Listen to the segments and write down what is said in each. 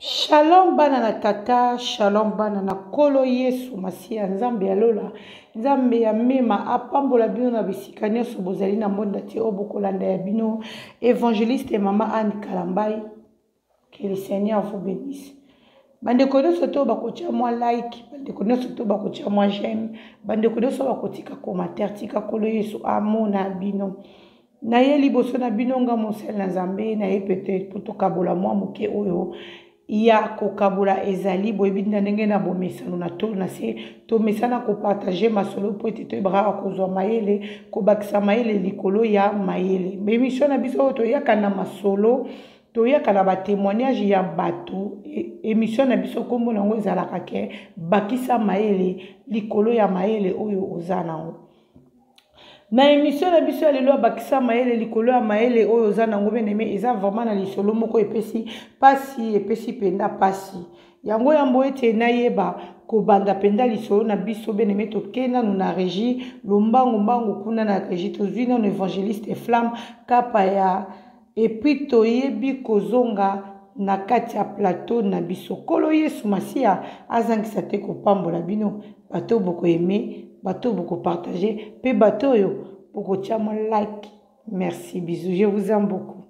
Shalom bana na tata, shalom bana na kolo Yesu Masiya Nzambe ya lola, Nzambe ya mema apambola bino na bisika nyonso bozali na mbonda te oyo bokolanda ya bino evangeliste mama Anne Kalambay. Que le Seigneur vous bénisse. Bandeko nyonso to bakotia mwa like, bandeko nyonso to bakotia mwa j'aime, bandeko nyonso bakotika commentaire, tika kolo Yesu amona bino. Naye liboso na bino nga mosali na Nzambe, naye peut-être mpo tokabola mwa moke oyo ya kokabola ezali boyebi na ndenge na bomesano na to na se tomesana kopartage masolo mpo ete toyebaka kozwa mayele kobakisa mayele likolo ya mayele emission na biso oyo toyaka na masolo toyaka na batémoignage ya bato e, emission na biso nkombo na yango ezalaka ke bakisa mayele likolo ya mayele oyo oza nango na emission na biso ya lelo abakisa mayele likolo ya mayele oyo oza nango bien aime eza vraiment na lisolo moko epesi pasi epesi mpenza pasi yango yambo ete nayeba kobanda mpenza lisolo na biso bien aime toke nanu na regie lombangu mbangu kuna na regie tozwi nanu evangeliste flamme kapa ya epuis toyebi kozonga na kati ya plateau na biso nkolo yesu masiya azangisa te kopambola bino bato oyo bokoaime bato oyo bokopartage mpe bato oyo bokotia mwa like merci bisous je vous aime beaucoup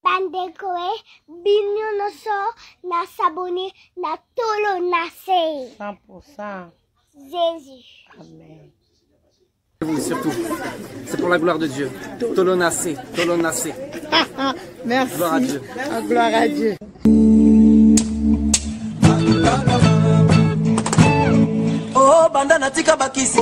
bandeko e bino nyonso na sabone na tolo na se 100% jésus amen Vous surtout, c'est pour la gloire de Dieu. Tolonacé, Tolonacé. Merci. Gloire à Dieu. Ah, gloire à Dieu. Oh, banda natika bakisi.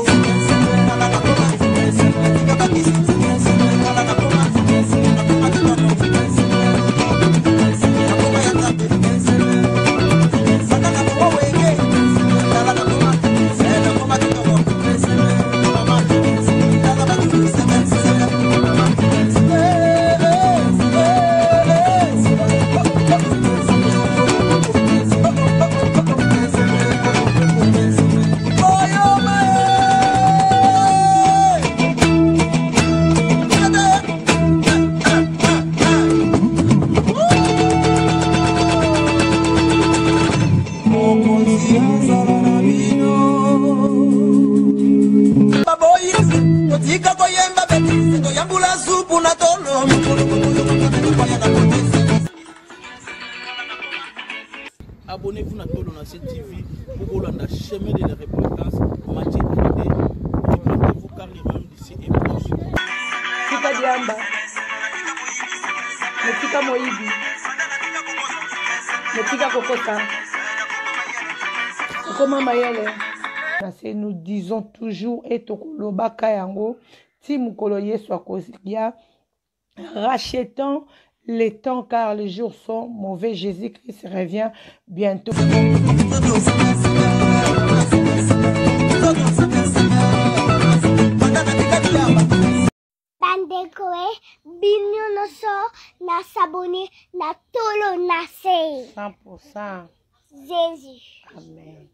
Mokonzi azala na bino baboyi totika koyemba betise toyambula supu na tolo Abonnez-vous na Tolo na TV pour kolanda chemin de la repentance Mathieu 32. Repentez-vous car le royaume du ciel est proche. Tika diamba. Tika moyibi. Tika kokota. Okoma mayele. Nase nous disons toujours et tokolobaka yango ti mokolo Yesu akoya rachetons les temps car les jours sont mauvais. Jésus-Christ revient bientôt. bandeko e bino nyonso na sabone na tolo na se 100% jésus amen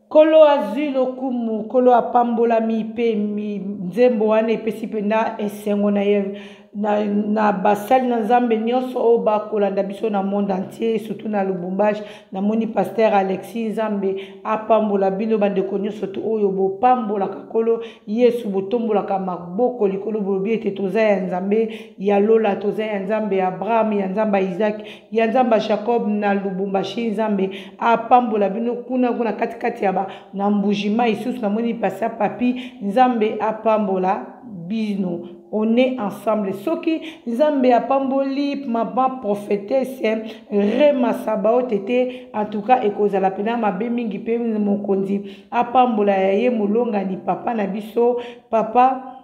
Nkolo azwi lokumu, Nkolo apambolami mpe nzembo wana epesi mpenza esengo na ye na, na basali na Nzambe nyonso oyo bakolanda biso na monde entier, surtout na Lubumbashi. Namoni Pasteur Alexis, Nzambe apambola bino bandeko nyonso to oyo bopambolaka Nkolo Yesu, botombolaka maboko likolo, bolobi ete toza ya Nzambe ya lola, toza ya Nzambe ya Abraham, ya Nzambe ya Isaac, ya Nzambe ya Jacob na Lubumbashi. Nzambe apambola bino kuna kuna kati kati ya ba na Mbujima isusu namoni pasa papi Nzambe apambola bino on est ensemble soki nzambe apamboli mama prophétesse rema sabaote te en tout cas ekozala mpena mabe mingi mpe mokonzi apambola ya ye molongani papa na biso papa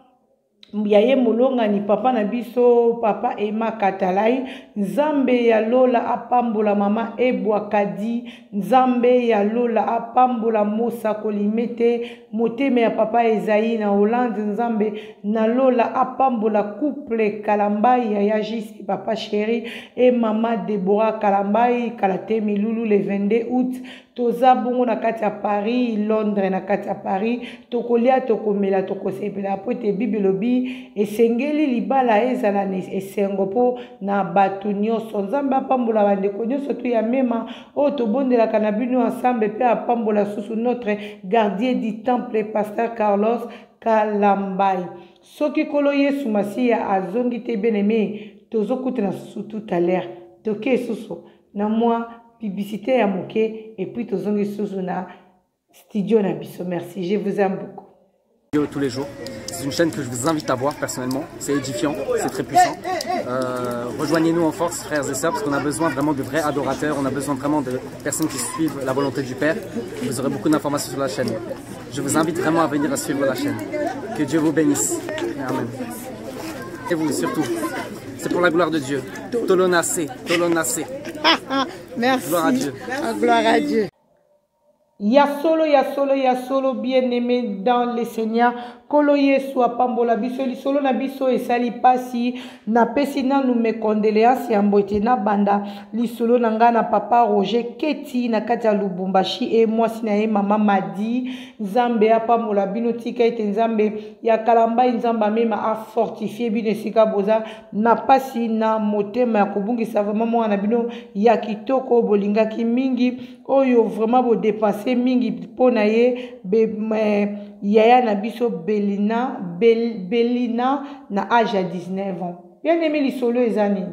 ya ye molongani papa na biso papa Emma Katalai nzambe ya lola apambola mama Ebwa Kadi nzambe ya lola apambola mosakoli mete motema ya papa Ezaïe na Hollande nzambe na lola apambola couple Kalambai ya ya JC papa chéri et mama Deborah Kalambai kala te milulu le 22 août. Toza bongo na kati ya Paris, Londres na kati ya Paris. Tokolia, tokomela, tokosepela mpo ete Bible elobi esengeli libala ezala na esengo mpo na bato nyonso. Nzambe apambola bandeko nyonso tu ya mema oyo tobondelaka na bino ensemble mpe apambola susu notre gardien du temple Pasteur Carlos Kalambay. Soki Nkolo Yesu Masiya azongi te bien aime, tozokutana susu tout à l'heure. Toke susu na mwa publicité ya moke et puis tozongi susu na studio na biso. Merci, je vous aime beaucoup. Tous les jours. C'est une chaîne que je vous invite à voir personnellement. C'est édifiant, c'est très puissant. Rejoignez-nous en force, frères et sœurs, parce qu'on a besoin vraiment de vrais adorateurs. On a besoin vraiment de personnes qui suivent la volonté du Père. Vous aurez beaucoup d'informations sur la chaîne. Je vous invite vraiment à venir à suivre la chaîne. Que Dieu vous bénisse. Amen. Et vous surtout. C'est pour la gloire de Dieu. Tolonacé, Tolonacé. Merci. Gloire à Dieu. Gloire à Dieu. Ya solo, ya solo, ya solo, bien-aimé dans le Seigneur. Kolo Yesu apambola biso, lisolo na biso esali pasi. Napesi nanu mes condoléances ya mbote na banda. Lisolo na nga na papa Roger Keti na kati ya Lubumbashi e mwasi na ye mama Madi. Nzambe apambola bino, tika ete Nzambe ya Kalambayi, Nzambe amema a fortifier bino esika boza na pasi na motema ya kobungisa vraiment mwana na bino ya kitoko bolingaki mingi, oyo vraiment bo dépenser mingi mpo na ye be, me, yaya na biso Belina, Bel, Belina na âge ya 19 ans. Bien aimé, lisolo eza nini?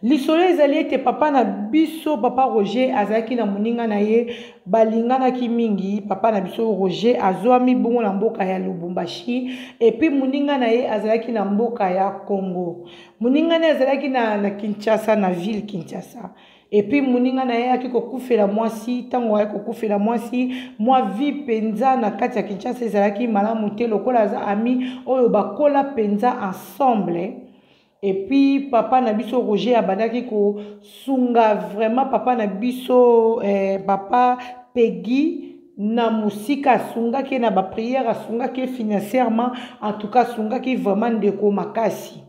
Lisolo ezali ete papa na biso papa Roger azalaki na moninga na ye, balinganaki mingi. Papa na biso Roger azwami bongo na mboka ya Lubumbashi et puis moninga na ye azalaki na mboka ya Congo. Moninga na ye azalaki na Kinshasa, na ville Kinshasa. Et puis moninga na ye ayaki kokufela mwasi. Ntango ayaki kokufela mwasi, mwa vie mpenza na kati ya Kinshasa ezalaki malamu te, lokola aza ami oyo bakola mpenza ensemble. Et puis papa na biso Roger abandaki kosunga vraiment papa na biso, papa Peggy na mosika, asungaki ye na ba prière, asungaki ye financièrement, en tout cas asungaki vraiment ndeko makasi.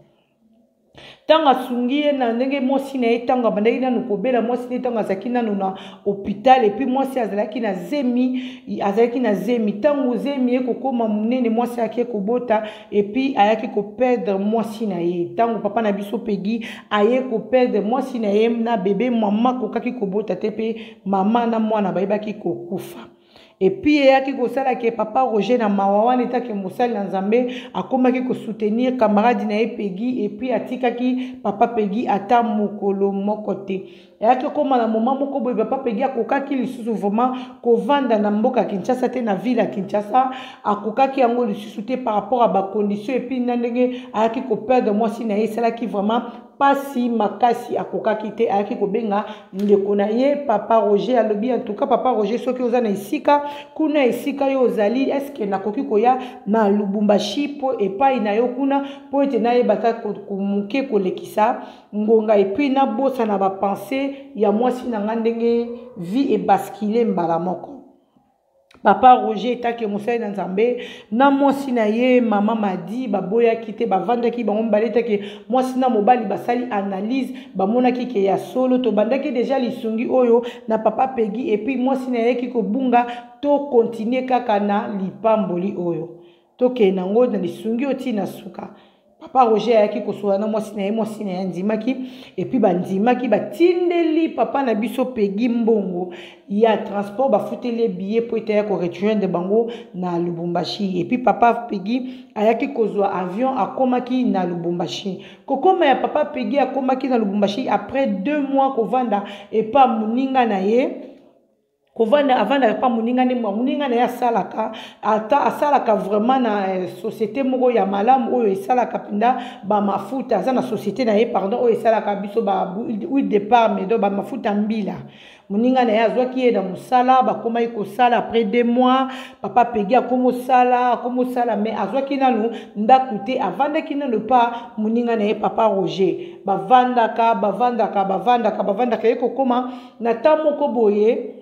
Ntango asungi ye na ndenge mwasi na ye, ntango abandaki nanu kobela mwasi na ye, ntango azalaki nanu na hôpital, et puis mwasi azalaki na zemi, azalaki na zemi. Ntango zemi ye kokóma monene, mwasi ayaki kobota, et puis ayaki koperdre mwasi na ye. Ntango papa na biso Peggy aye koperdre mwasi na ye na bebe, mama akokaki kobota te, mpe mama na mwana bayebaki kokufa. Et puis eyaki kosala ke papa Roger na mawa wana etake mosali na Nzambe akomaki kosoutenir camarade na ye Peggy, et puis atikaki papa Peggy ata mokolo moko te. Eyaki kokóma na moment moko boye, papa Peggy akokaki lisusu vraiment kovanda na mboka ya Kinshasa te, na ville ya Kinshasa akokaki yango lisusu te par rapport à ba conditions. Et puis na ndenge ayaki koperdre mwasi na ye esalaki vraiment pasi makasi, akokaki te. Ayaki kobenga ndeko na ye papa Roger, alobi: en tout cas papa Roger, soki oza na esika kuna, esika yo ozali, est-ce nakoki koya na Lubumbashi mpo epai na yo kuna, mpo ete nayeba ata moke kolekisa ngonga, et puis nabosana bapense ya mwasi na nga ndenge vie ebaskile mbala moko. Papa Roger etake mosali na Nzambe na mwasi na ye mama Madi baboyaki te, bavandaki bango mibale etake mwasi na mobali, basali analyse, bamonaki ke ya solo tobandaki deja lisungi oyo na papa Peggy, et puis mwasi na ye ki kobunga, to continue kaka na lipamboli oyo, tokende nango na lisungi oyo ntina suka. Papa Roger ayaki kosola na mwasi na ye, mwasi na ye andimaki, et puis bandimaki, batindeli papa na biso Peggy mbongo ya transport, bafuteli ye billet po ete aya korejoindre bango na Lubumbashi. Et puis papa Peggy ayaki kozwa avion, akomaki na Lubumbashi. Kokoma ya papa Peggy, akomaki na Lubumbashi après 2 mois kovanda epa moninga na ye, kovanda avandaka pa moninga nde moninga na ye asalaka, ata asalaka vraiment na société moko ya malamu oyo esalaka mpenza bamafuta. Aza na société na ye, pardon, oyo esalaka biso ba huile de palme, donc bamafuta mbila. Moninga na ye azwaki ye na mosala, bakomaki kosala. Après 2 mois, papa Peggy akomosala, akomosala, mais azwaki nanu ndako te, avandaki nanu pa moninga na ye papa Roger. Bavandaka, bavandaka, bavandaka, bavandaka, ye kokóma na ta moko boye.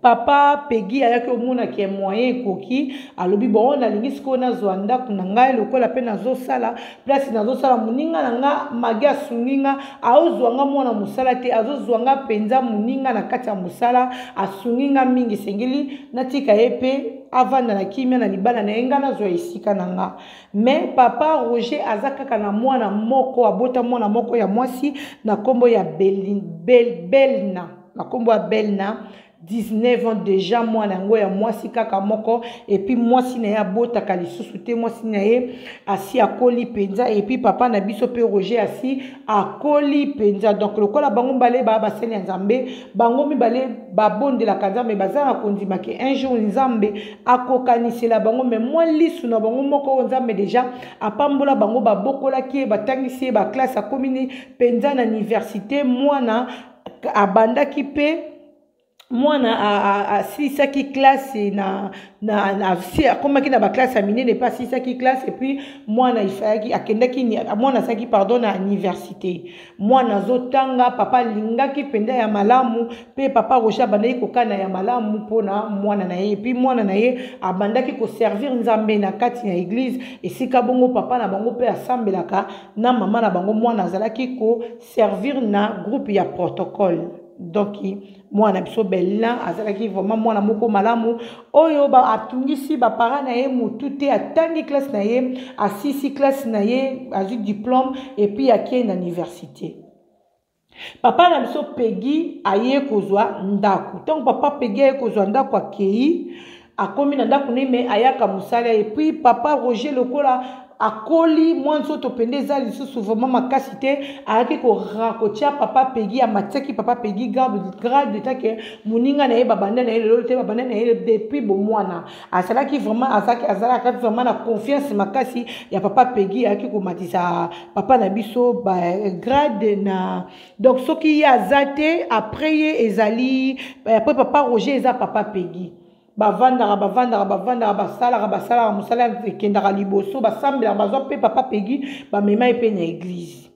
Papa Peggy ayaki omona ke moyen ekoki, alobi bon, nalingi sikoyo nazwa ndako na ngai, lokola mpe nazosala place, nazosala moninga na nga Magi asungi nga, aozwa nga mwana mosala te, azozwa nga mpenza moninga na kati ya mosala, asungi nga mingi, esengeli natika ye mpe avanda na kimia na libala na ye, nga nazwa esika na nga. Mais papa Roger aza kaka na mwana moko, abota mwana moko ya mwasi na nkombo ya Belna, na nkombo ya Belna, 19 ans déjà, mwana yango ya mwasi kaka moko. Et puis mwasi na ye abotaka lisusu te, mwasi na ye asi akoli mpenza, et puis papa na biso mpe Roger asi akoli mpenza. Donc lokola bango mibale baa basali ya Nzambe, bango mibale babondelaka Nzambe, baza na kondima ke un jour Nzambe akokanisela bango. Mais mwa lisu na bango moko oyo Nzambe déjà apambola bango, babokolaki ye, batangisi ye baklasse, akomi mpenza na université. Mwana abandaki mpe, mwana asilisaki classe na si akomaki na baklasse ya minene mpe asilisaki classe. Et puis mwana ifayaki akendaki, mwana asalaki, pardon, na université, mwana azotanga. Papa alingaki mpenza ya malamu, mpe papa Roger abandaki kokana ya malamu mpona mwana na ye. Et puis mwana na ye abandaki koservir Nzambe na kati ya église, esika bongo papa na bango mpe asambelaka na mama na bango. Mwana azalaki koservir na groupe ya protocole. Donc mwana biso Belin azalaki vraiment mwana moko malamu oyo atungisi baparent na ye motu te. Atangi classe na ye, asisi classe na ye, azwi diplôme et puis akei na université. Papa na biso Pegi aye kozwa ndako. Ntango papa Pegi aye kozwa ndako, akei, akomi na ndako ne, me ayaka mosala. Et puis papa Roger, lokola akoli, mwa nzoto mpenza eza lisusu vraiment makasi te, ayaki kotia papa Pegi, amatiaki papa Pegi grade take moninga na ye. Babanda na ye lelo te, babanda na ye depuis bomwana. Azalaki vraiment, azalaka vraiment na confiance makasi ya papa Pegi. Ayaki komatisa papa na biso ba grade na, donc soki ye aza te, après ye ezali, après papa Roger eza papa Pegi. Bavandaka, bavandaka, bavandaka, basalaka, basalaka mosala, ekendaka liboso, basambelaka, bazwa mpe papa Pegi, bamema ye mpe na église.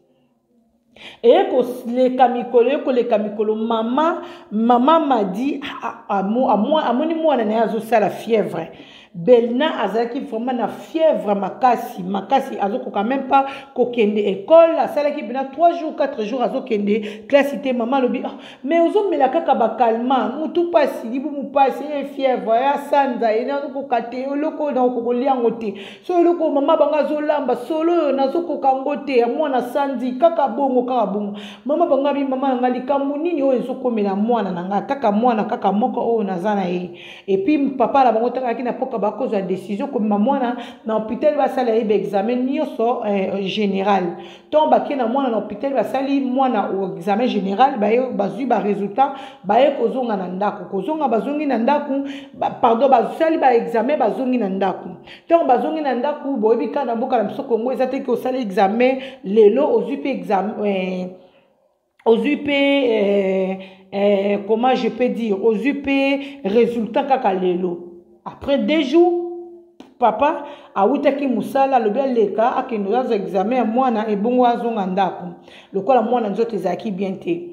Eye koleka mikolo, eye koleka mikolo, mama Madi amoni mwana na ye azosala fièvre. Belna azalaki vraiment na fièvre makasi makasi, azokoka même pas kokende école. Asalaki mpena 3 jours, 4 jours azokende classe te. Mama alobi: "Oh, mais ozomela kaka bacalmants, mutu mpasi, libumu mpasi, ye fièvre ya sanza ye, nazokoka te, eloko oyo nakoka kolia yango te, so eloko mama bango azolamba solo oyo nazokoka yango te, ya mwana sanzi kaka bongo, kaka bongo." Mama bango abi: "Mama na nga, likambo nini oyo ezokomela mwana na nga, kaka mwana kaka moko oyo naza na ye?" Et puis papa na bango takaki na mpoka, bakozwa décision komema mwana na hôpital, basala ye baexamen nyonso général. Ntongo bakei na mwana na hôpital, basali mwana examen général, baye bazwi barésultat, baye kozonga na ndako. Kozonga, bazongi na ndako, pardon, basali baexamen, bazongi na ndako. Ntongo bazongi na ndako, boyebi kaka na mboka na biso Kongo, eza te ke osali examen lelo, ozwi mpe examen, ozwi mpe comment je peux dire, ozwi mpe résultat kaka lelo. Après 2 jours, papa awutaki mosala, alobi aleka, akende azwa examen ya mwana, ebongo azonga ndako, lokola mwana nzoto ezalaki bien te.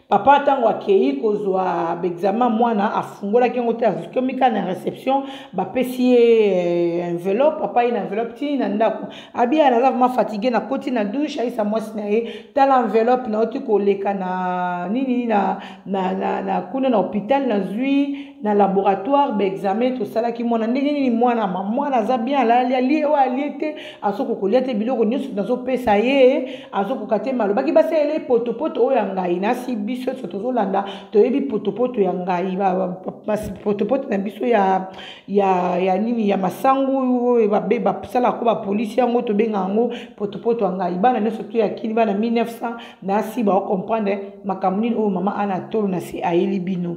Papa ntango akei kozwa baexamen, mwana afungolaki yango te, akomi kaka na réception, bapesi ye enveloppe. Papa ye na enveloppe tini na ndako, abi: "Naza vraiment fatigué, nakoti na douche." Ayisa mwasi na ye: "Tala enveloppe, nauti koleka na nini na kuna na hôpital, nazwi na laboratoire baexamen tosalaki mwana. Ndenge nini mwana? Mwana aza bien, alali, alie oyo alie te, azokoka kolia te, biloko nyonso nazopesa ye azokoka te." Malobaki basalele potopoto oyo ya ngai nasi. Biso nyonso tozolanda toyebi potopoto ya ngai, potopoto na biso ya nini, ya masangu oyo basalaka ko bapolisi yango, tobenga yango potopoto ya ngai. Bana nyonso to ya kini, bana 1900 nasi baocomprendre makambo nini oyo mama Ana Tolo na se ayeli bino.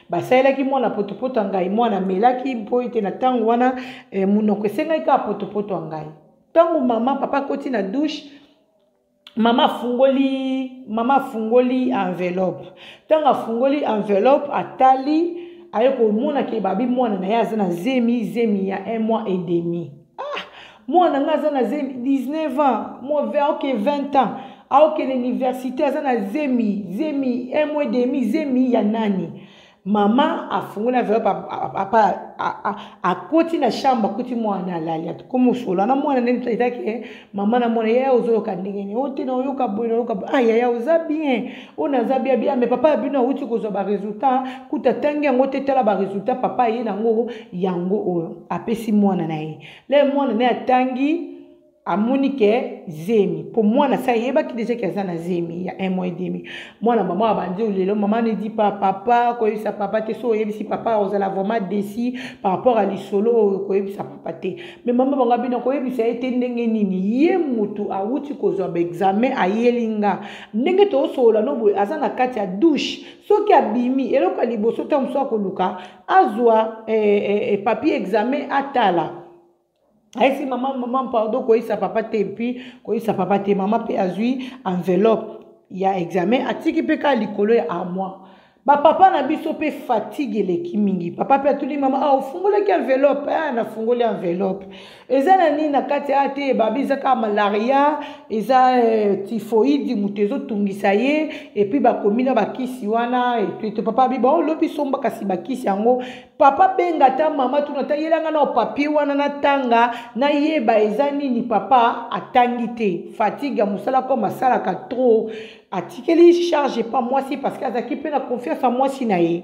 Basalelaki mwana potopoto ya ngai, mwana amelaki, mpo ete na ntango wana monoko esengaki kaka potopoto ya ngai. Ntango mama, papa akoti na douche, mama afungoli enveloppe. Ntango afungoli enveloppe, atali, aye komona ke babi mwana na ye aza na zemi, zemi ya un mois et demi. Ah, mwana nga aza na zemi, 19 ans, ok, 20 ans, aokende université, aza na zemi, zemi un mois et demi, zemi ya nani? Mama afungoli enveloppe, akoti na chambre, akuti mwana alali, akomi osola na mwana. Ndenge ezaki mama na mwana: "Yaya, ozoyoka ndenge nini?" "O te, naoyoka boye, naoyoka boye." "Ah yaya, oza bien?" "Oyo naza bien bien." "Mais papa ya bino awuti kozwa baresultat, kuta tangi yango te. Tala baresultat papa aye nango, yango oyo." Apesi mwana na ye le mwana na ye atangi, amoni ke zemi, mpo mwana sa ayebaki déjà ke aza na zemi ya un mois et demi. Mwana mama abandi lelo: "Mama, ne dit pas papa, koyebisa papa te. So oyebisi papa, ozala vraiment déçu par rapport à lisolo oyo. Koyebisa papa te." Mais mama bango bino koyebisa ye te ndenge nini? Ye motu awuti kozwa baexamen, ayeli nga. Ndenge toosolola no boye, aza na kati ya douche. Soki abimi, eloko ya liboso ntango mosusu akoluka azwa papier examen atala. Ayesi mama: "Mama, pardon, koyebisa papa te." Et puis koyebisa papa te. Mama mpe azwi enveloppe ya examen, atiki mpe kaka likolo ya armoire. Bapapa na biso mpe fatigue eleki mingi. Papa mpe atuni mama: "Ah, ofungolaki enveloppe?" "Ah, nafungoli enveloppe." "Eza na nini na kati?" "A te, babi eza kaka malaria, eza typhoïde moto ezotungisa ye, et puis bakomi na bakisi wana eto." Papa abi: "Bon, olobi somba kasi bakisi yango." Papa benga ata mama, tuna ata yelanga na papier wana, natanga, nayeba eza nini. Papa atangi te, fatigue ya mosala koma asalaka trop. Atikeli charge epa mwasi, parce que azalaki mpe na confiance ya mwasi na ye.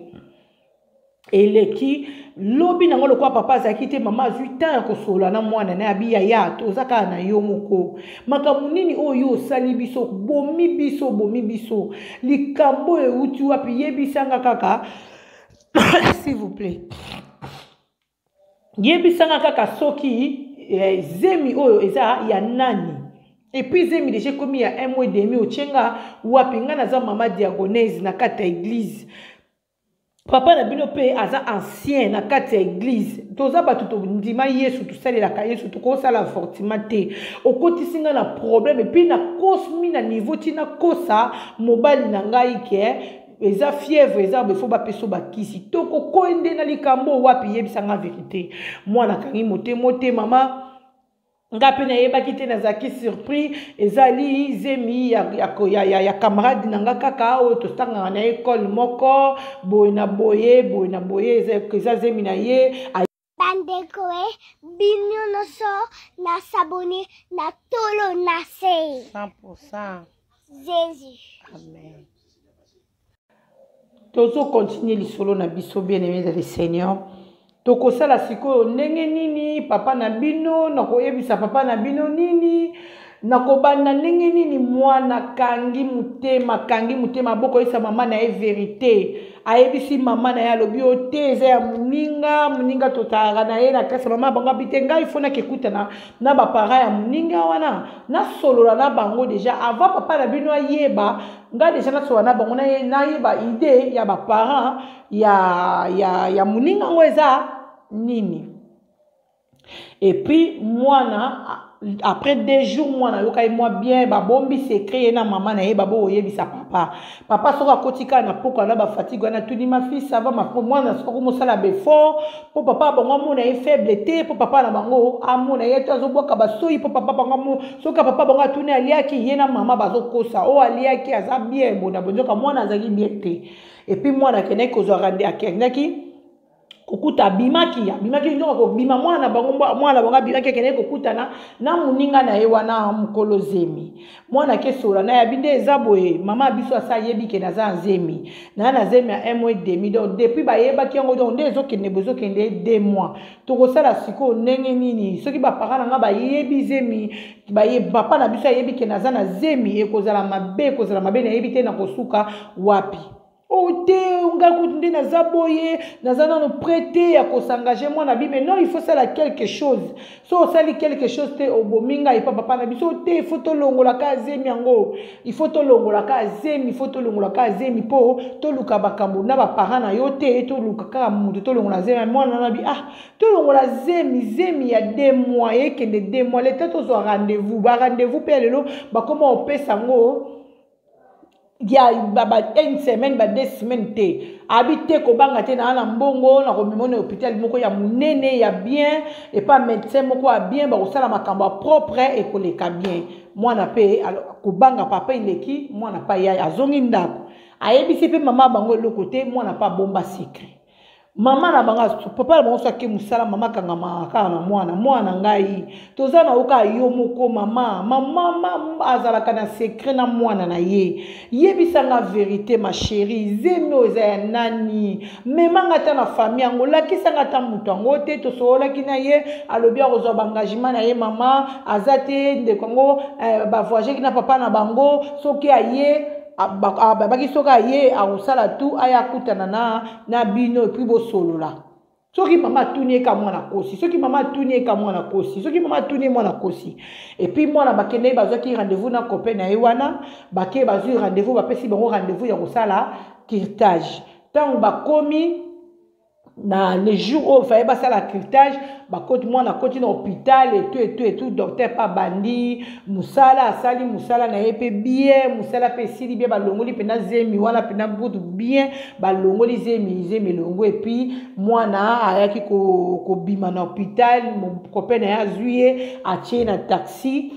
Eleki lobi nango, lokola papa azalaki te, mama azwi temps ya kosolola na mwana na ye. Abi: "Yaya, toza kaka na yo moko. Makambo nini oyo osali biso? Bomi biso, bomi biso. Likambo oyo euti wapi? Yebisanga kaka, s'il vous plaît, yebisanga kaka soki zemi oyo eza ya nani. Et puis zemi déjà ekomi ya un mois et demi, otienga wapi? Ngai naza mama diaconesse na kati ya église, papa na bino mpe aza ancien na kati ya église. Toza bato tondima Yesu, tosalelaka Yesu, tokosala avortement te. Okotisi ngai na problème, et puis nakomi na niveau ntina kosa mobali na ngai ke eza fièvre, eza befo bapesa bakisi. Tokokoende na likambo wapi? Yebisanga vérité." Mwana akangi motema te: "Mama, nga mpe nayebaki te, nazalaki surpris. Ezali zemi ya camarade na nga kaka oyo totangaka na ekole moko boye na boye, boye na boye. Eza zemi na ye." Bandeko e, bino nyonso na s'abonner na Tolo na Se. 100%. Jésus. Amen. Tozokontinue lisolo na biso, bien aimé dans le Seigneur. Tokosala sikoyo ndenge nini? Papa na bino, nakoyebisa papa na bino nini? Nakobanda ndenge nini? Mwana kangi motema, kangi motema, bokoyebisa mama na ye vérité. Ayebisi mama na ye, alobi: "Yo te, eza ya moninga, moninga totalaka na ye na klase." Mama bango abi te: "Ngai fo nakekutana na baparent ya moninga wana, nasolola na bango déjà avant papa na bino ayeba. Ngai déjà nasolola na bango, nayeba idée ya baparent ya moninga yango eza nini." Et puis mwana, après 2 jours, mwana ayokaki mwa bien. Babombi secret, ye na mama na ye, babo oyebisa papa. Papa soki akoti kaka na pokwa na bafatigue wana, atuni: "Ma fille, ça va?" Mwana soki mosala befort mpo papa bango amona ye faible te, mpo papa na bango amona ye te azobwaka basoi, mpo papa bango, soki papa bango atuni aliaki, ye na mama bazokosa: "Oyo aliaki, aza bien bona bonzoka." Mwana azalaki bien te. Et puis mwana akendaki kozwa, akendaki kokuta, abimaki nzoka kobima mwana na bango. Mwana na bango abimaki, akendaki kokutana na moninga na ye wana mokolo zemi. Mwana akesola na ye, abi: "Nde eza boye, mama biso asa ayebi ke naza na zemi, naa na zemi ya un mois et demi. Donc depuis bayebaki yango, donc nde ezokende boye, ezokende 2 mois. Tokosala sikoyo ndenge nini soki baparent na nga bayebi zemi, papa na biso ayebi ke naza na zemi? Ekozala mabe, ekozala mabe. Nayebi te na kosuka wapi. O te, nga kutu nde naza boye, naza nano prêt te ya kos'engager." Mwana bi: "Mais non, il faut sala quelque chose. So osali quelque chose te, obomi ngai epa papa na biso te. Il faut tolongolaka zemi yango, il faut tolongolaka zemi, il faut tolongolaka zemi, mpo toluka makambo na baparent na yo te. Toluka kaka motu, tolongola zemi." Mwana na bi: "Ah, tolongola zemi, zemi ya 2 mois, ekende 2 mois leta, tozwa rendez-vous." Barendez-vous mpe ya lelo bakoma opesa yango ya ba une semaine, ba 2 semaines te. Abi te: "Kobanga te, naa na mbongo, nakomema na hôpital moko ya monene ya bien, epa médecin moko ya bien, bakosala makambo ya propre, ekoleka bien." Mwana mpe kobanga papa eleki, mwana mpe aya azongi ndako, ayebisi mpe mama bango eloko te. Mwana mpe abomba secret. Mama na bango, papa na bango so ake mosala, mama akangamaka kaka na mwana. Mwana ngai toza na oka yo moko mama. Mama azalaka na secret na mwana na ye. Yebisanga verité, ma chérie, zemi oyo eza ya nani? Memanga ata na famille yango, lakisanga ata moto yango te. Tosololaki na ye, alobi akozwa baengagement na ye. Mama aza te, ndeko yango eh, bavoyageki na papa na bango. Soki aye, babaki soki aye akosala tu aya akutana na bino, et puis bosolola. Soki mama atuni ye ka mwana kosi, soki mama atuni ye ka mwana kosi, soki mama atuni ye mwana kosi. Et puis mwana bakende ye, bazwaki rendez-vous na copain na ye wana. Bake, bazwi rendez-vous, bapesi bango rendez-vous ya kosala curetage. Ntango bakomi na le jour oyo faye basala curetage, bakoti, mwana akoti na hôpital etu etu etu. Docteur mpe abandi mosala, asali mosala na ye mpe bien, mosala mpe esili bien. Balongoli mpena zemi wana mpena butu bien, balongoli zemi, zemi elongo. Et puis mwana ayaki kobima na hôpital, copain na ye azwi ye, atie na taxi,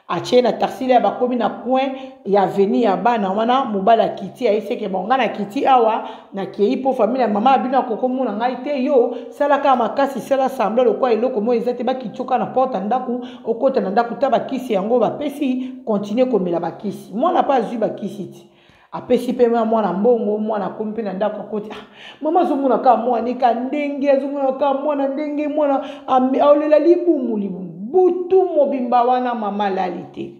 atie na taxi. Le bakomi na coin ya avenue ya bana wana, mobali akiti, ayeseke: "Bon, ngai nakiti awa, nakei mpo famille ya mama ya bino akokomona ngai te. Yo sala kaka makasi, sala semblant lokwa eloko moko eza te. Bakiti oka na porte ya ndako, okota na ndako, ta bakisi yango bapesi, continue komela bakisi." Mwana mpe azwi bakisi ti apesi mpe mwana mbongo. Mwana akomi mpe na ndako, akoti. Ah, mama azomona kaka mwana eka ndenge azomona kaka mwana ndenge mwana aolela libumu, libumu butu mobimba wana. Mama alali te,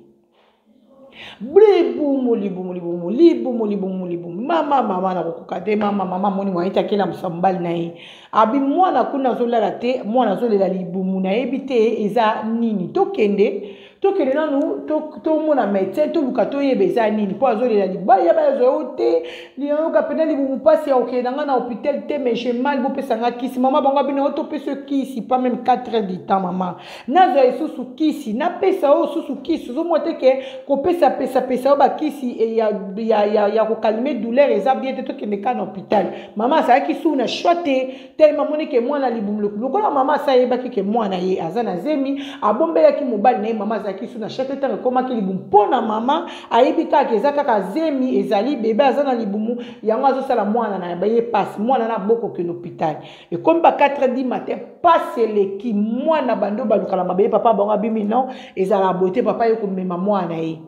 libumu, libumu, libumu, libumu, libumu, libumu. Mama, mama nakokoka te. Mama, mama amoni mwana ete akelamusa mobali na ye, abi: "Mwana kuna azolala te, mwana azolela libumu, nayebi te eza nini. Tokende, tokende nanu tomona médecin, toluka toyeba eza nini, mpo azolela libaya bayazwa yo te, liyoka mpena libumu mpasi ya kokende na ngai na hôpital te, mais j'ai mal, bopesa nga kisi." Mama bango abino: "Topesa yo kisi, pas même 4 heures du temps, mama nazwa lisusu kisi, napesa oyo susu kisi. Ozomona te ke kopesa pesapesa oyo bakisi ya kocalmer douleur eza bien te. Tokende kaka na hôpital." Mama azalaki su na choix te, telema amoni ke mwana libumu. Lokola mama asa ayebaki ke mwana ye aza na zemi, abombelaki mobali na ye. Mama azalaki su na choix te. Ntango ekomaki libumu, mpo na mama ayebi kaka eza kaka zemi, ezali bebe aza na libumu, yango azosala mwana na ye pasi. Mwana na bokokende hôpital, ekomi ba 4 heures du matin, pasi eleki mwana, bando baluka na mabele. Papa bango abimi: "Non, ezalaka boye te." Papa ye komema mwana ye,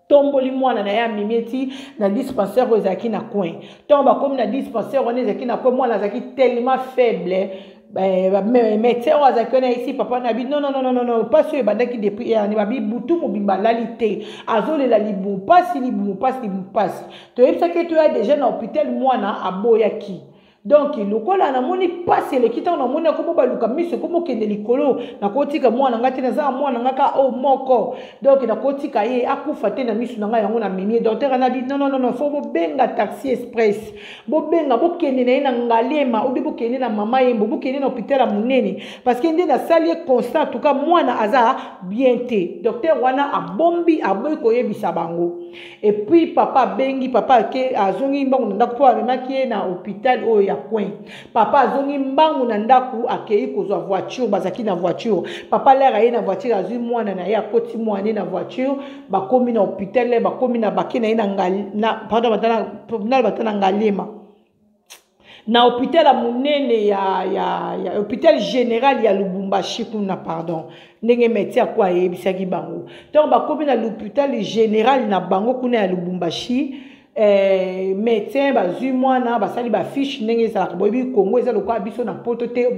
tomboli mwana na ye, amemi eti na dispensaire oyo ezalaki na coin. Ntango bakomi na dispensaire wana ezalaki na coin, mwana azalaki tellement faible. Médecin oyo azalaki wana esi papa na bi: "Non, non, non, non, non, mpasi oyo ebandaki depuis yani babi butu mobimba alali te, azolela libumu mpasi, libumu mpasi, libumu mpasi. Toyebisaki toya déjà na hôpital, mwana aboyaki. Donc lokola namoni mpasi eleki, ntango namoni akomo baluka miso, ekomo okende likolo, nakotika mwana ngai te. Naza na mwana ngai kaka oyo moko, donc nakotika ye akufa te na miso na ngai, yango namemi ye." Docteur anabi: "Non, non, non, faut bobenga taxi express, bobenga, bokende na ye na Ngaliema, obi bokende na Mama Yembo, bokende na hôpital ya monene, parce que nde nasali ye constat, en tout cas mwana aza bien te." Docteur wana abombi, aboyi koyebisa bango. Et puis papa abengi, papa ake, azongi mbangu na ndako, mpo amemaki ye na hôpital oyo ya coin. Papa azongi mbangu na ndako, akei kozwa voiture, bazalaki na voiture. Papa lere aye na voiture, azwi mwana na ye, akoti mwana ye na voiture, bakomi na hôpital, bakomi na bake na ye na, pardon, bata na Ngaliema, na hôpital ya monene ya hôpital général ya Lubumbashi kuna, pardon. Ndenge médecin ako ayebisaki bango, ntango bakomi na l'hôpital général na bango kuna ya Lubumbashi, médecin bazwi mwana, basali bafiche ndenge ezalaka. Boyebi Kongo eza lokola biso na Poto te.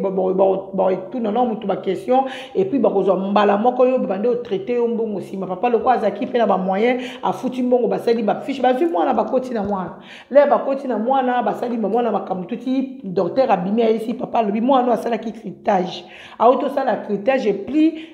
Baetuna na motu baquestion, et puis bakozwa mbala moko yo, bande otraiter yo, mbongo nsima. Papa lokola azalaki mpe na bamoyen, afuti mbongo, basali bafiche, bazwi mwana, bakoti na mwana. Le bakoti na mwana, basali bamwana makambo tuti. Docteur abimi, ayesi papa, alobi: "Mwana asalaki curetage, auti osala curetage, et puis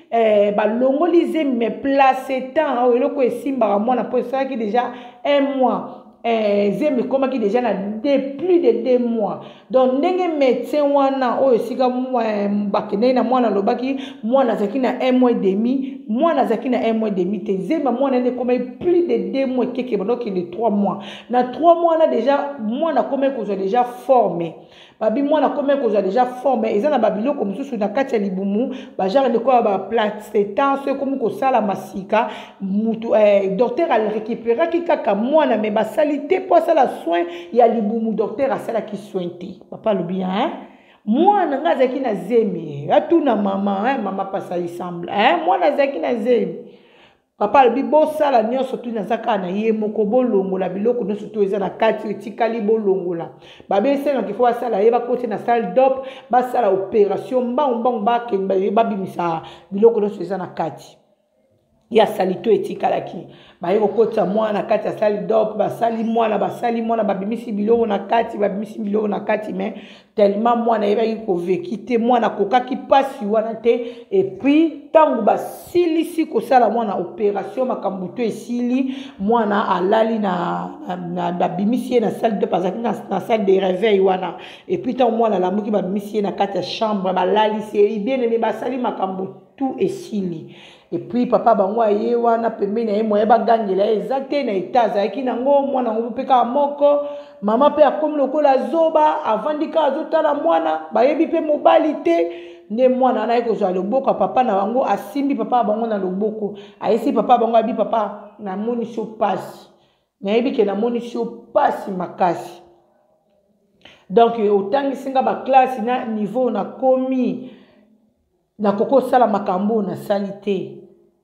balongoli zemi, mais placenta oyo eloko esimbaka mwana, mpo esalaki déjà un mois." eh, zemi ekomaki déjà na de, plus de deux mois. Donc ndenge médecin wana oyo esika eh, bakendaki na mwana alobaki mwana azalaki na un mois et demi, mwana azalaki na un mois et demi te. Zemi ya mwana nde ekomaki plus de deux mois, ekeke banda okende trois mois. Na trois mois wana déjà mwana akomaki kozwa déjà forme. Babi mwana akomaki kozwa déjà forme, eza na babiloko mosusu na kati ya libumu, bagenre lokola baplaceta. So ekomi kosalama sika, mutu eh, docteur arécupéraki kaka mwana, me basali te mpo asala soin ya libumu. Docteur asalaki soin te. Papa alobi, hein? Mwana nga azalaki na zemi. Atuna mama, hein? Mama pasa isemble, hein? Mwana azalaki na zemi. Papa alobi, bosala nyonso tu, naza kaka na ye moko, bolongola biloko nyonso tu eza na kati etikali, bolongola. Babe esengaki fo basala ye, bakoti na salle d'op, basala opération mbangu mbangu, bakende babimisa biloko nyonso eza na kati ya salito etikalaki. Baye kokotisa mwana na kati ya salle d'op, basali mwana, basali mwana, babimisi biloko na kati, babimisi biloko na kati. Mais tellement mwana ayebaki koveki te, mwana akokaki mpasi wana te. Et puis ntango basilisi kosala mwana opération, makambo to esili, mwana alali na, na, babimisi ye na salle d'op, azalaki na, na salle de réveil wana. Et puis ntango mwana alamuki, babimisi ye na kati ya chambre, balalisi ye bien aimé, basali makambo tout, esili. Et puis papa bango aye wana pembeni na ye, moye bagangela ye eza te na eta azalaki nango. Mwana yango mpe kaka moko, mama mpe akomi lokola zoba, avandi kaka azotala mwana, bayebi mpe mobali te. Nde mwana wana aye kozwa loboko ya papa na bango, asimbi papa na bango na loboko, ayesi papa bango, abi: "Papa, namonisi yo pasi, nayebi ke namonisi yo pasi makasi. Donc otangisi nga baclasse na niveau nakomi, nakoki kosala makambo oyo nasali te.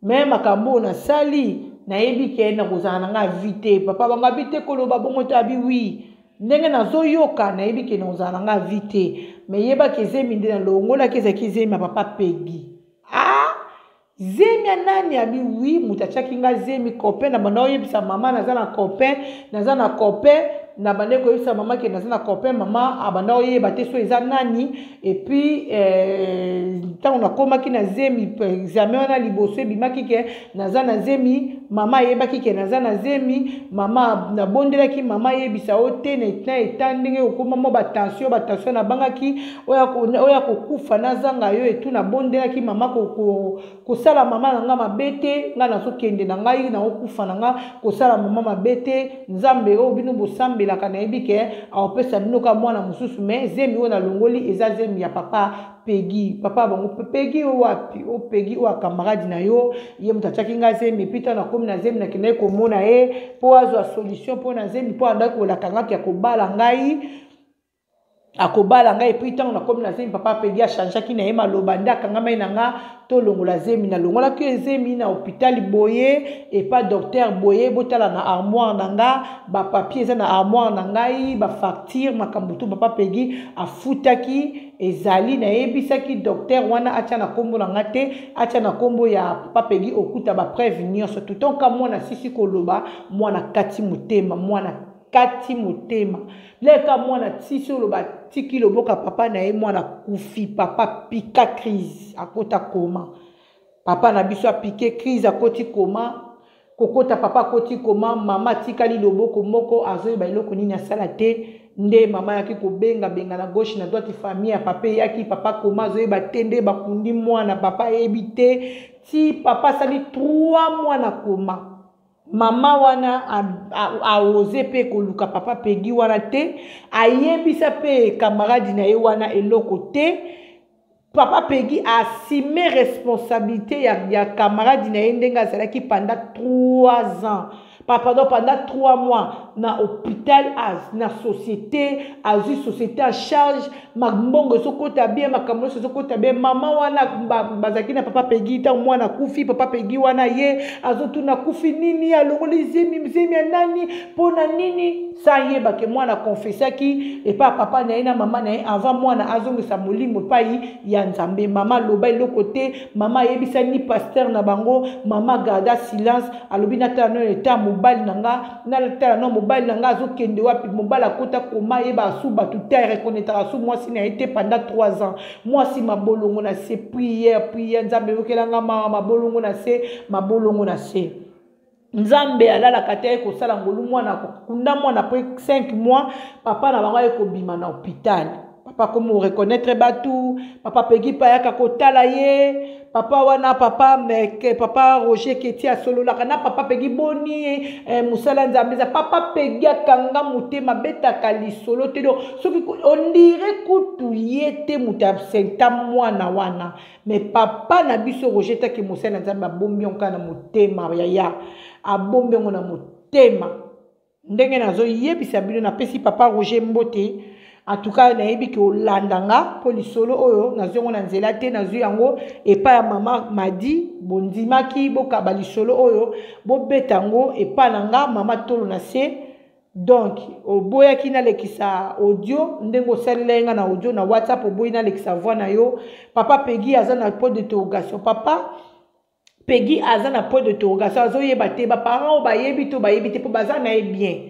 Me makambo oyo nasali, nayebi ke nakozala na nga vie te." Papa bango abi te, koloba bongo te. Abi: "Oui, ndenge nazoyoka, nayebi ke nakozala na nga vie te, me yebaki ezemi nde nalongolaki ezalaki zemi ya papa Pegi." Ah, zemi ya nani? Abi: "Oui, moto atiaki nga zemi, copain na banda oyebisa mama naza na copain, naza na copain. Na banda koyebisa mama ke naza na copain, mama abanda oyeba te so eza nani. Et puis ntango nakomaki na zemi, examen wana liboso ebimaki ke naza na zemi, mama ayebaki ke naza na zemi. Mama, nabondelaki mama ayebisa o te na eta ndenge okóma mwa batension, batension, nabangaki oyo akokufa nazanga yo etu. Nabondelaki mama kosala mama na nga mabe te. Ngai nazokende na ngai, nakokufa na nga, kosala mama mabe te. Nzambe oyo bino bosambelaka, nayebi ke akopesa bino ka mwana mosusu. Me zemi oyo nalongoli eza zemi ya papa Pegi." Papa bango: "Pegi oyo wapi?" "O Pegi oyo acamarade na yo, ye moto atiaki nga zemi. Et puis ntango nakomi na zemi, nakendaki komona ye mpo azwa solution mpo na zemi, mpo andaki kolaka ngaki ya kobala ngai, akobala ngai. Et puis ntango nakomi na zemi, papa Pegi achangeaki na ye maloba, nde akangamai na nga tolongola zemi. Nalongolaki yo zemi na hôpital boye, epa docteur boye. Botala na armoire na nga, bapapier eza na armoire na ngai, bafacture, makambo tu papa Pegi afutaki ezali. Nayebisaki docteur wana atya na nkombo na nga te, atya na nkombo ya papa Pegi. Okuta bapreuve nyonso." Tutonka mwana sisi koloba, mwana kati motema, mwana kati motema leka. Mwana tisi oloba, tiki loboka papa na ye, mwana kufi. Papa pika crise, akota coma. Papa na biso apike crise, akoti coma. Kokota papa akoti coma, mama atikali loboko moko, azoyeba eloko nini asala te. Nde mama ayaki kobengabenga na gauche na droite, famille ya papa eyaki. Papa coma, azoyeba te nde bakundi mwana, papa ayebi te. Ti papa asali 3 mois na coma, mama wana aose mpe koluka papa Pegi wana te, ayebisa mpe camarade na ye wana eloko te. Papa Pegi assume responsabilité ya camarade na ye ndenge azalaki pendant 3 ans, pardon, pendant 3 mois na hôpital, na société, azwi société en charge, mbongo ezokota bien, makambo nyonso ezokota bien. Mama wana bazalaki na papa Pegi ntango mwana akufi. Papa Pegi wana ye azotuna: akufi nini? Alongoli zemi, zemi ya nani? Mpo na nini? Sa ayebake mwana confessaki epai papa na ye na mama na ye avant mwana azongisa molimo epai ya Nzambe. Mama aloba eloko te, mama ayebisa ni pasteur na bango, mama garda silence. Alobi: "Natala nano eta mobali na nga, natala no mobali na nga azokende wapi." Mobali akota koma, ayeba asu bato te, areconnaîtraka asu mwasi na ye te pendant 3 ans. Mwasi mabolongo na se, prière, prière: "Nzambe, yokelanga mawa." Mabolongo na se, mabolongo na se. Nzambe alalaka te, aye kosala ngolu, mwana akokunda mwana après 5 mois, papa na bango aye kobima na hôpital. Papa komo reconnaître batu, papa Peggy pa ayaka kotala ye, papa wana papa meke, papa Roger Keti asololaka na papa Peggy boni eh, mosala Nzambe eza. Papa Peggy akanga motema, abetaka lisolo te, donc soki ondire kutu ye te moto absenta mwana wana. Mais papa na biso Roger taki mosali na Nzambe abombi yango kaka na motema, yaya abombi yango na motema. Ndenge nazoyebisa bino, napesi papa Roger mbote. En tout cas nayebi ke olanda nga mpo lisolo oyo nazwi yango na nzela te, nazwi yango epai ya mama Madi. Bondimaki bokaba lisolo oyo, bobeta yango epai na nga mama tolo na se. Donc oboyaki nalekisa audio ndenge osalela ye nga na audio na WhatsApp, oboyi nalekisa voix na yo. Papa Peggy aza na point d'interrogation, papa Peggy aza na point d'interrogation, azoyeba te baparent oyo bayebi to bayebi te, mpo baza na ye bien,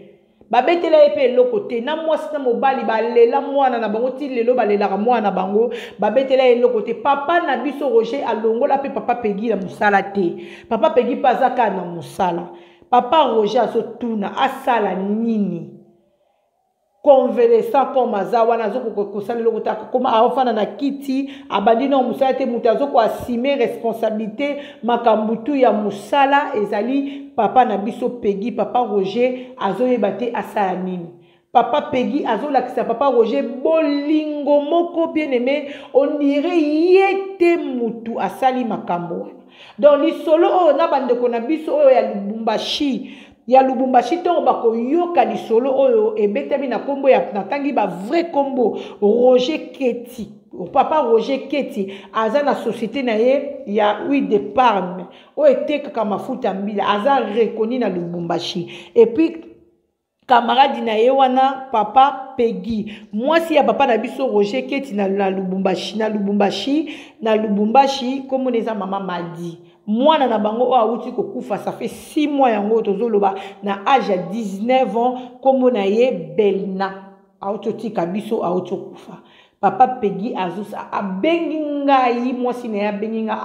babetela ye mpe eloko te. Na mwasi na mobali balela mwana na bango ti lelo, balelaka mwana na bango, babetela ye eloko te. Papa na biso Roger alongola mpe papa Peggy na mosala te, papa Peggy mpe aza kaka na mosala. Papa Roger azotuna asala nini? Convalescent comme aza wana, azokoka kosala eloko te, akoma aofanda na kiti, abandi nao mosala te. Moto azokoassume responsabilité makambo tu ya mosala ezali papa na biso Peggy. Papa Roger azoyeba te asala nini. Papa Peggy azolakisa papa Roger bolingo moko bien aimé, on dirait ye te mutu asali makambo wana. Donc lisolo oyo na bandeko na biso oyo ya Lubumbashi, ya Lubumbashi, ntongo bakoyoka lisolo oyo ebetami na kombo ya, natangi ba vrai kombo, Roger Keti. Papa Roger Keti aza na société na ye ya huile de palme oyo etekaka mafuta ya mbila, aza reconnu na Lubumbashi. Et puis camarade na ye wana papa Peggy, mwasi ya papa na biso Roger Keti na, na Lubumbashi, na Lubumbashi, na Lubumbashi, kombo na eza mama Madi. Mwana na bango oyo awuti kokufa, ça fait 6 mois yango tozoloba, na âge ya 19 ans, kombo na ye Belna, awuti otika biso, awuti okufa. Papa Peggy azusa abengi ngai, mwasi na ye abengi nga,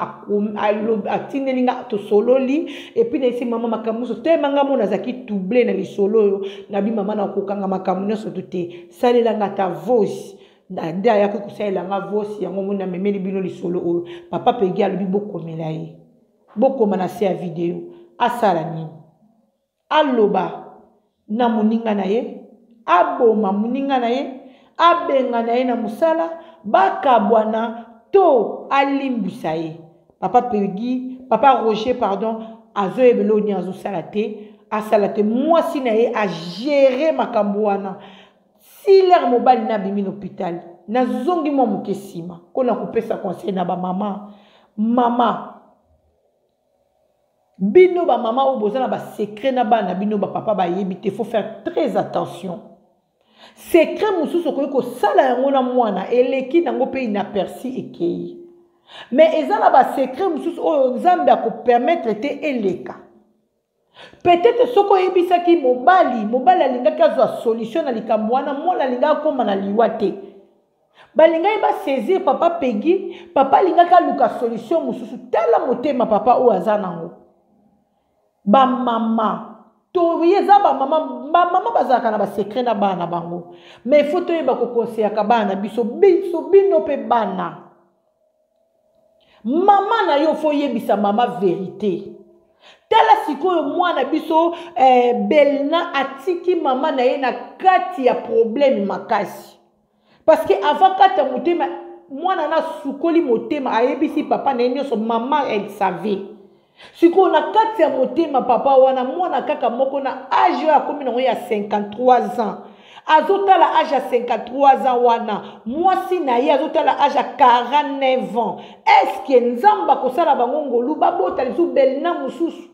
atindeli nga, tosololi. Et puis nayesi mama makambo nyonso telema nga mona azalaki trouble na lisolo oyo. Nabi mama na kokanga makambo nyonso tu te, salela nga ata voice. Nde ayaki kosalela nga voice yango, moni namemeli bino lisolo oyo. Papa Peggy alobi bokomela ye, bokoma na se ya video, asala nini? Aloba na moninga na ye, aboma moninga na ye, abengana ye na mosala, bakabwana to alimbisa ye. Papa Peggy, papa Roger pardon, azoyebela oyo nini azosala te, asala te. Mwasi na ye agere makambo wana. Si lere mobali na abimi na hôpital, nazongi mwa moke nsima mpona kopesa conseil na bamama. Mama, bino bamama oyo boza na basecret na bana bino, bapapa bayebi te, faut faire très attention. Secret mosusu okoki kosala yango na mwana, eleki nango mpe inaperçu ekei. Mais eza na basecret mosusu oyo Nzambe akopermettre te eleka. Peut-être soki oyebisaki mobali, mobali alingaki azwa solution na likambo wana, mwana alingaki akóma na liwa te. Balingaki basaisir papa Peggy, papa alingaki aluka solution mosusu. Tala motema papa oyo aza nango. Bamama toye eza bamama, bamama bazalaka na basecret na bana na bango, mais il faut toyeba kokonseyaka bana na biso, biso bino mpe bana. Mama na yo fo yebisa mama verité. Tala sikoyo mwana biso Belna atiki mama na ye na kati ya problème makasi. Parce que avant kata motema, mwana na sukoli motema, ayebisi papa na ye nyonso, mama elle savait. Sikoyo na kati ya motema papa wana, mwana kaka moko na âge oyo akomi nango ya 53 ans. Azotala âge ya 53 ans wana, mwasi na ye azotala âge ya 49 ans. Est-ce que Nzambe akosala bango ngolu babota lisusu Belna mosusu?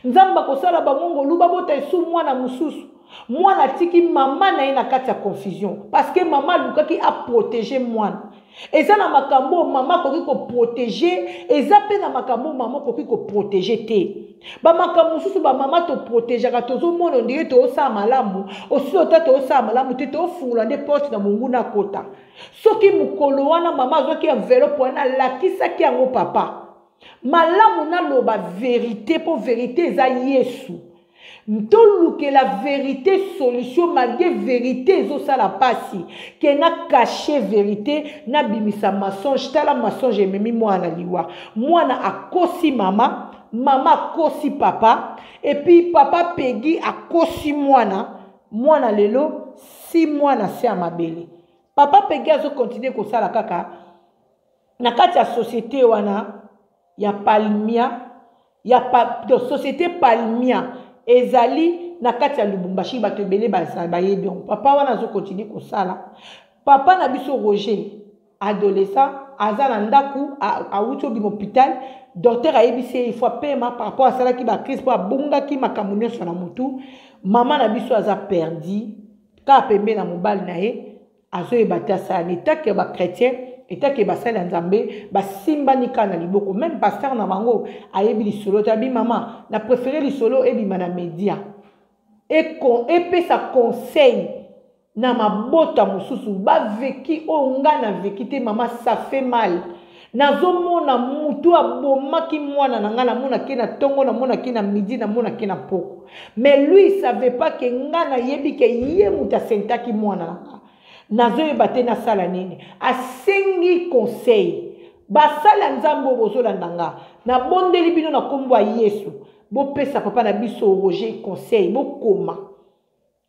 Nzambe akosala bango ngolu babota lisusu mwana mosusu? Mwana atiki mama na ye na kati ya confusion parce que mama alukaki a protéger mwana. Eza na makambo oyo mama akoki koprotéger, eza mpe na makambo oyo mama akoki koprotéger te. Ba makambo mosusu ba mama toprotégeaka, tozomona ndenge tozosala malamu, osi ota tozosala malamu te, tofungola nde porte na monguna akota. Soki mokolo wana mama azwaki enveloppe wana, alakisaki yango papa. Malamu naloba verite mpo verite eza Yesu. Tolukela verite solution malgre verite ezosala pasi ke na cache verite nabimisa mensonge. Tala mensonge ememi mwana na liwa. Mwana akosi mama, mama akosi papa, et puis papa Peggy akosi mwana, mwana lelo 6 mois na se ya mabele. Papa Peggy azo continuer kosala kaka na kati ya société wana ya Palmia, ya pa, donc société Palmia ezali na kati ya Lubumbashi, bato ebele bayebi yango. Papa wana azo continuer kosala. Papa na biso Roger adolescent aza na ndaku, awuti obima hôpital, docteur ayebisi ye il faut apema par rapport asalaki ba crise po abungaki makambo nyonso na mutu. Mama na biso aza perdi kaka pembe na mobali na ye, azoyeba te asala nini. Etake ba chrétien, etake basali ya Nzambe basimbani kaka na liboko. Même pasteur na bango ayebi lisolo te, abi mama na préféré lisolo ebima na média epesa conseil na mabota mosusu baveki oyo nga na veki te. Mama, ça fait mal. Nazomona mutu abomaki mwana na nga, namonaki na tongo, namonaki na midi, namonaki na poko, mais lui il savait pas que nga nayebi ke ye mutu asentaki mwana na nga. Nazoyeba te nasala nini. Asengi conseil. Basala Nzambe oyo bozolanda nga, nabondeli bino na kombo ya Yesu, bopesa papa na biso Roger conseil, bokoma,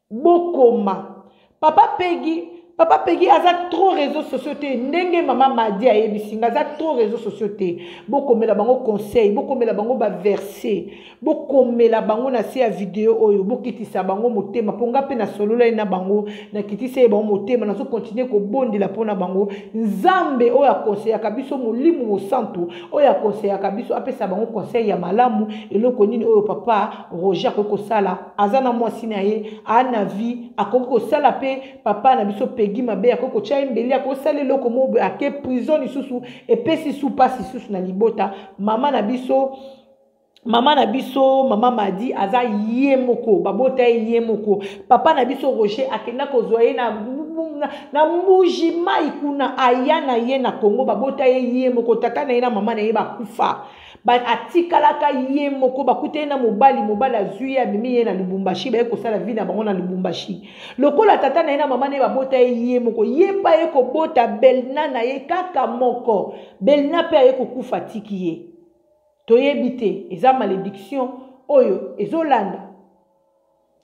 bokoma. Papa Peggy, papa Peggy aza trop réseaux sociaux te, ndenge mama Madi ayebisi nga, aza trop réseaux sociaux te. Bokomela bango conseil, bokomela bango ba verset, bokomela bango na se ya video oyo, bokitisa bango motema. Mpo nga mpe nasolola ye na bango, nakitisa ye bango motema, nazo continuer kobondela mpo na bango. Nzambe oyo akonseyaka biso, Molimo Mosantu oyo akonseyaka biso, apesa bango conseil ya malamu. Eloko nini oyo papa Roger akoki kosala? Aza na mwasi na ye, a na vie, akoki kosala pe papa na biso Peggy mabe, akoki kotia ye mbeli, akoki kosala eloko moko boye, ake prison lisusu, epesi su pasi lisusu na libota. Mama na biso, mama na biso, mama Madi aza ye moko, babota ye ye moko. Papa na biso Roger akenda kozwa ye na Mbuji Mai kuna, aya na ye na Congo, babota ye ye moko. Tata na ye na mama na ye bakufa, atikalaka ye moko, bakuta ye na mobali, mobali azwi ye, amemi ye na Lubumbashi, baye kosala vie na bango na Lubumbashi. Lokola tata na ye na mama na ye babota ye ye moko, ye mpe aye kobota Belna na ye kaka moko. Belna mpe aye kokufa, atiki ye. Toyebi te, eza malédiction oyo ezolanda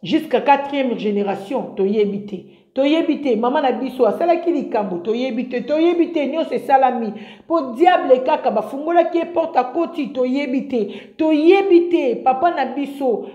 jusqu'à 4e génération, toyebi te. Toyebi te, mama na biso asalaki likambo, toyebi te, toyebi te, nyonso esalami po diable kaka bafungolaki ye porte akoti, toyebi te, toyebi te. Papa na biso,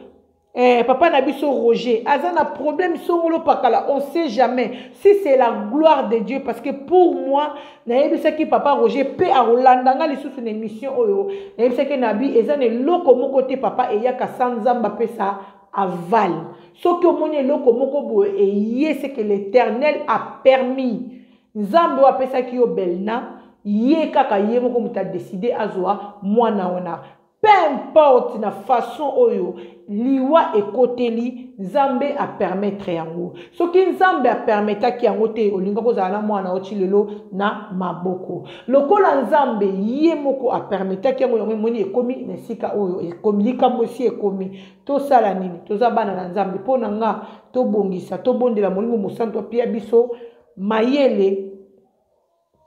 papa na biso Roger aza na problème songolo pakala, on sait jamais si c'est la gloire de Dieu, parce que pour moi nayebisaki papa Roger pe akolanda nga lisusu na émission oyo, nayebisaki na bi eza na eloko moko te papa eyaka sans Nzambe apesa aval. Soki omoni eloko moko boye eye, c'est que l'Éternel a permis. Nzambe oyo apesaki yo Belna, ye kaka ye moko moto a décider azwa mwana wana. Peu importe na façon oyo liwa ekoteli, Nzambe a permettre yango. Soki Nzambe a permetaki yango te, olinga kozala na mwana oti lelo na maboko. Lokola Nzambe ye moko a permetaki yango, yango emoni ekomi na esika oyo ekomi, likambo esi ekomi. Tosala nini? Toza bana na Nzambe. Mpo na nga, tobongisa, tobondela Molimo Mosantu apia biso mayele.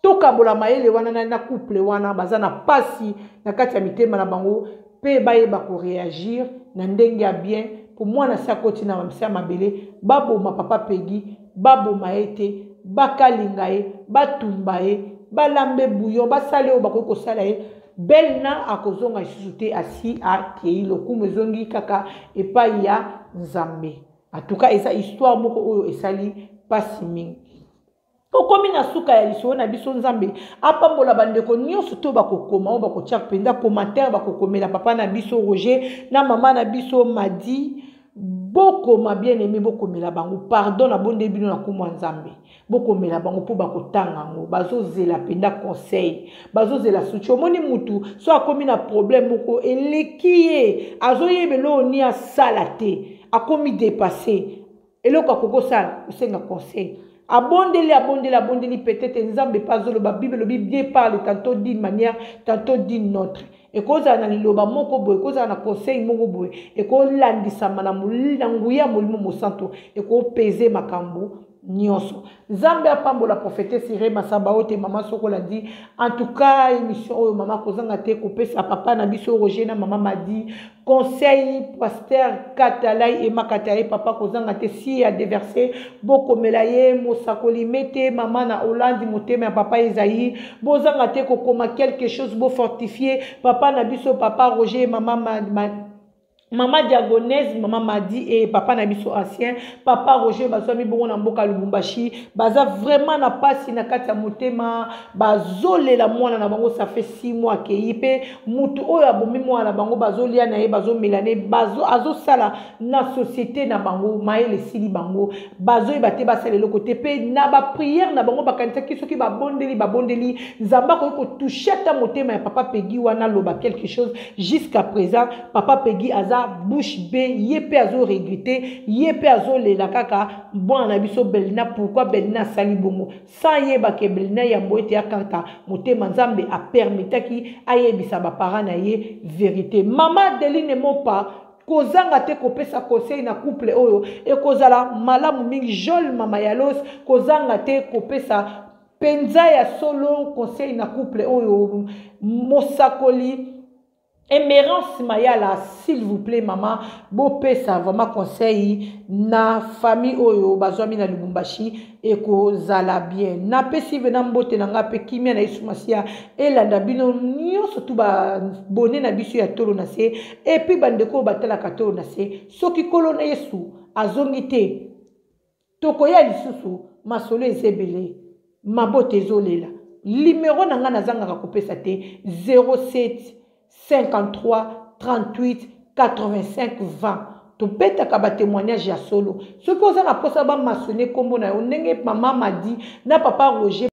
Tokabola mayele wana na couple wana baza na pasi na kati ya mitema na bango, pe bayeba koreagir na ndenge ya bien. Po mwana si akoti na se ya mabele, baboma papa Peggy, baboma ye te, bakalinga ye, batumba ye, balambe bouillon, basala oyo bakoki kosala ye. Belna akozonga lisusu te, asi akei, lokumu ezongi kaka epai ya Nzambe. En tout cas, eza histoire moko oyo esali pasi mingi. Tokomi na suka ya lisolo na biso. Nzambe apambola bandeko nyonso to bakokoma oyo bakotia mpenza commentaire, bakokomela papa na biso Roger na mama na biso Madi. Bokoma bien aimé, bokomela bango pardon, nabondeli bino na kombo ya Nzambe, bokomela bango mpo bakotanga yango, bazozela mpenza conseil, bazozela soutien. Omoni mutu so akomi na problème moko eleki ye, azoyeba eloko nini asala te, akomi dépassé, eloko akoki kosala kosenga conseil. Abondeli, abondeli, abondeli, peut-être Nzambe pe azoloba. Bible elobi Dieu parle tantôt d'une manière, tantôt d'une autre. Ekozala na liloba moko boye, ekozala na conseil moko boye, ekolandisama na nguya ya Molimo Mosantu, ekopese makambo nyonso. Nzambe apambola prophétesse Rema Sabaote, mama soko olandi en tout cas émission oyo, mama kozanga te kopesa papa na biso Roger na mama Madi conseil, pasteur Katalai Ema Katalai, papa kozanga te si ya déverser bokomela ye mosakoli mete mama na Hollande, motema ya papa Esaïe, bozanga te kokoma quelque chose, bofortifier papa na biso papa Roger, mama ma, mama Diagonese, mama Madi et papa na biso ancien papa Roger. Bazwami bongo na mboka Lubumbashi, baza vraiment na pasi na kati ya motema, bazolela mwana na bango. Ça fait 6 mois akei, mpe mutu oyo abomi mwana na bango bazolia na ye, bazomela na ye, azosala na société na bango. Mayele esili bango, bazoyeba te basala eloko te. Mpe na baprière na bango, bakanisaki soki babondeli, babondeli, Nzambe akoki kotoucher ata motema ya papa Pegi wana, aloba quelque chose. Jusqu'à présent papa Pegi aza bouche bée, ye mpe azoregretter, ye mpe azolela kaka mwana na biso Belina. Pourquoi Belina asali bongo sans yebake Belina yambo ete akata motema, Nzambe apermetaki ayebisa baparent na ye vérité? Mama Adeline Mopa, kozanga te kopesa conseil na couple oyo, ekozala malamu mingi. Jol mama Yalos, kozanga te kopesa mpenza ya solo conseil na couple oyo. Mosakoli Emerance Mayala, s'il vous plaît mama, bopesa vraiment conseil na famille oyo bazwami na Lubumbashi, ekozala bien. Napesi vena mbote na nga mpe kimia na Yesu Masiya elanda bino nyonso tu babone na biso ya Tolo na Se, et puis bandeko oyo batalaka Tolo na Se. Soki Nkolo na Yesu azongi te, tokoya lisusu. Masolo eza ebele, mabota ezolela. Limero na ngai nazangaka kopesa te: 07 53 38 85 20. Tobetaka batémoignage ya solo. Soki oza na mposa bamasone nkombo na yo ndenge mama Madi na papa Roger.